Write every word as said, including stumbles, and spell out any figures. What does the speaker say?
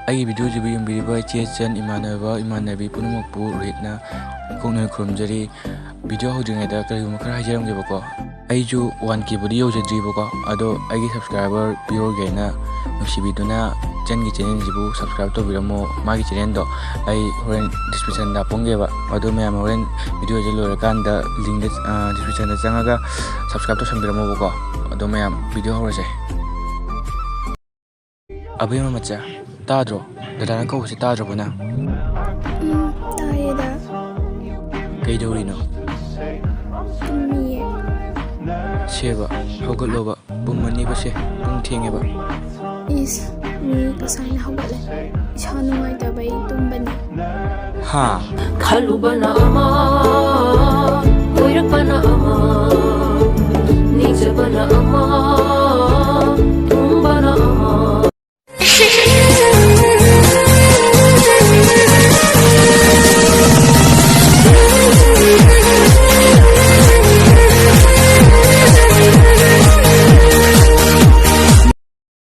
ꯑꯩꯒꯤ video ꯁꯤꯕꯨ ꯌꯦꯡꯕꯤꯔꯤꯕ ꯏꯆꯦ ꯏꯆꯟ, ꯏꯃꯥꯟꯅꯕ ꯏꯃꯥꯟꯅꯕꯤ ꯄꯨꯝꯅꯃꯛꯄꯨ ꯔꯣꯍꯤꯠꯅ ꯏꯀꯣꯛꯅꯅ ꯈꯨꯔꯨꯝꯖꯔꯤ꯫ Video ꯍꯧꯗ꯭ꯔꯤꯉꯩꯗ ꯀꯔꯤꯒꯨꯝꯕ ꯈꯔ ꯍꯥꯏꯖꯔꯝꯒꯦꯕꯀꯣ꯫ ꯑꯩꯁꯨ one K ꯕꯨꯗꯤ ꯌꯧꯖꯗ꯭ꯔꯤꯕꯀꯣ, ꯑꯗꯣ ꯑꯩꯒꯤ subscriber ꯄꯤꯔꯛꯑꯣꯒꯦꯅ ꯅꯨꯡꯁꯤꯕꯤꯗꯨꯅ ꯏꯆꯟꯒꯤ channel ꯁꯤꯕꯨ subscribe ꯇꯧꯕꯤꯔꯝꯃꯣ꯫ ꯃꯥꯒꯤ channel ꯗꯣ ꯑꯩ ꯍꯣꯔꯦꯟ description ꯗ ꯍꯥꯞꯄꯝꯒꯦꯕ꯫ ꯑꯗꯣ ꯃꯌꯥꯝ ꯍꯣꯔꯦꯟ video ꯁꯦ ꯂꯣꯏꯔꯀꯥꯟꯗ link ꯗ, ꯑ, description ꯗ ꯆꯪꯉꯒ subscribe ꯇꯧꯁꯟꯕꯤꯔꯝꯃꯣꯕꯀꯣ꯫ ꯑꯗꯣ ꯃꯌꯥꯝ video ꯍꯧꯔꯁꯦ꯫ ꯑꯕꯦꯝꯃ ꯃꯆꯥ, ꯇꯥꯗ꯭ꯔꯣ? ꯗꯗꯥꯅ ꯀꯧꯕꯁꯦ ꯇꯥꯗ꯭ꯔꯕꯣ ꯅꯪ? ꯎꯝ, ꯇꯥꯏꯌꯦꯗ꯫ ꯀꯩꯗꯧꯔꯤꯅꯣ? ꯇꯨꯝꯃꯤꯌꯦ꯫ ꯁꯦꯕ, ꯍꯧꯒꯠꯂꯣꯕ, ꯄꯨꯡ ꯑꯅꯤꯕꯨꯁꯦ, ꯄꯨꯡ ꯊꯦꯡꯉꯦꯕ꯫ ꯏꯁ, ꯃꯤ ꯉꯁꯥꯏꯅ ꯍꯧꯒꯠꯂꯦ꯫ ꯏꯁꯥ ꯅꯨꯡꯉꯥꯏꯇꯕꯩ ꯇꯨꯝꯕꯅꯤ꯫ ꯍꯥ? ꯈꯜꯂꯨꯕꯅ ꯑꯃ, ꯀꯣꯏꯔꯛꯄꯅ ꯑꯃ, ꯅꯤꯡꯖꯕꯅ ꯑꯃ, ꯇꯨꯝꯕꯅ ꯑꯃ꯫